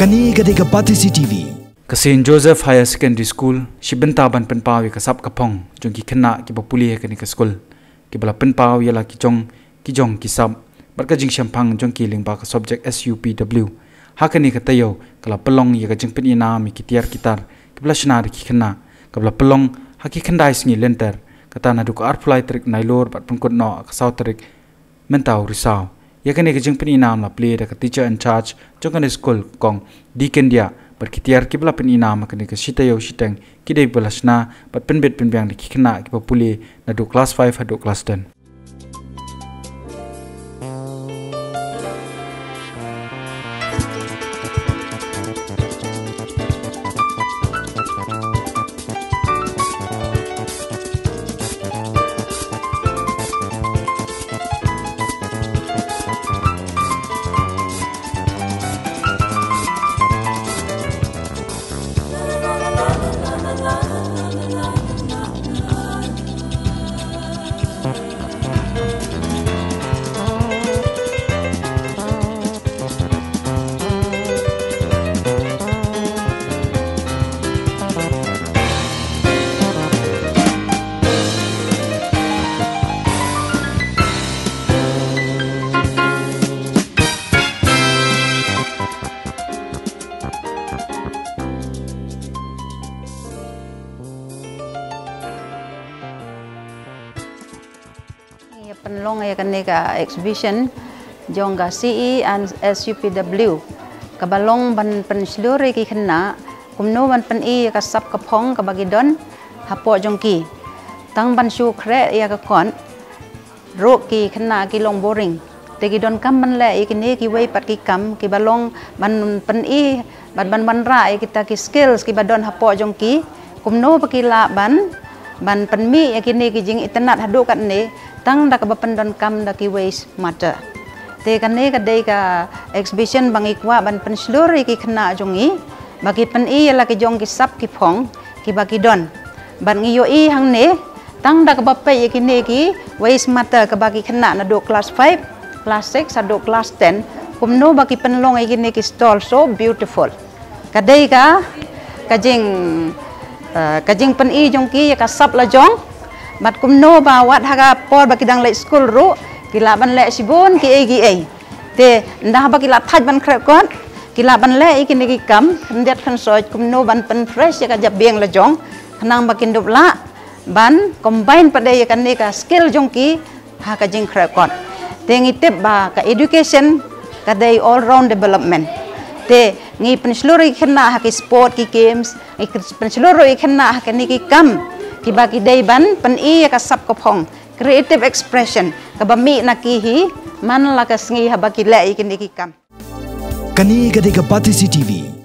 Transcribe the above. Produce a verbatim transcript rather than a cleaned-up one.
Kane ka dei ka Batesi T V. Ka Saint Joseph Higher Secondary School shi bynta ban pynpaw ïa ka sap ka phong jong ki khynnah kiba pule ha kane ka skul, kiba la pynpaw ïa la ki jong ki jong ki sap bad ka jingshemphang jong ki lyngba ka subject S U P W. Ha kane ka taïew ka la pynlong ïa ka jingpyni nam ïa ki tiar ki tar kiba la shna da ki khynnah, kaba la pynlong ha ki khyndai sngi lynter, kata naduh ka arphew lai tarik Nailur bad pynkut noh ka saw tarik mynta u Risaw. Ïa kane ka jingpyni nam la plie da ka teacher in charge jong kane skul, Kong D Kyndiah, bad ki tiar kiba la pyni nam ha kane ka shi taïew shiteng ki dei ba la shna bad pynbit pynbiang da ki khynnah kiba pule naduh class five haduh class ten. Ïa pynlong ïa kane ka exhibition jong ka C E and S U P W, kaba long ban pynshlur ïa ki khynnah kumno ban pyni ïa ka sap ka phong kaba ki don hapoh jong ki. Tang ban shu khreh ïa ka kot ruh ki khynnah ki long boring. Te ki donkam ban leh ïa kine kiwei pat ki kam kiba long ban pyni bad ban wanrah ïa kita ki skills kiba don hapoh jong ki, kumno ba ki lah ban, ban pynmih ïa kine ki jingitynnad haduh katne tang da kaba pyndonkam da kiwei smarter. Te kane ka dei ka exhibition ba ngi kwah ban pynshlur ïa ki khynnah jong ngi ba ki pyni ïa la ki jong ki sap ki phong kiba ki don. Bad ngi ïohi hangne tang da kaba peit ïa kine kiwei smarter kaba ki khynnah naduh class five, class six haduh class ten, kumno ba ki pynlong ïa kine ki stall so beautiful. Ka dei ka, ka jing, eh, ka jingpyni jong ki ïa ka sap la jong. Bad kumno ba wat ha ka por ba ki dang leit skul ruh ki lah ban leh shibun kiei kiei. Te ynda ba ki la thait ban khreh kot, ki lah ban leh ïa kine ki kam khyndiat khynsoit kumno ban pynfresh ïa ka jabieng la jong, khnang ba kin dup lah ban combine pat de ïa kane ka skill jong ki ha ka jingkhreh kot. Te ngi tip ba ka education ka dei all round development. Te ngi pynshlur ïa ki khynnah ha ki sport, ki games, ngi pynshlur ïa ki khynnah ha kine ki kam kiba ki dei ban pyni ïa ka sap ka phong, creative expression, kaba mih na ki hi man la ka sngi haba ki leh ïa kine ki kam. Kane ka dei ka Batesi T V.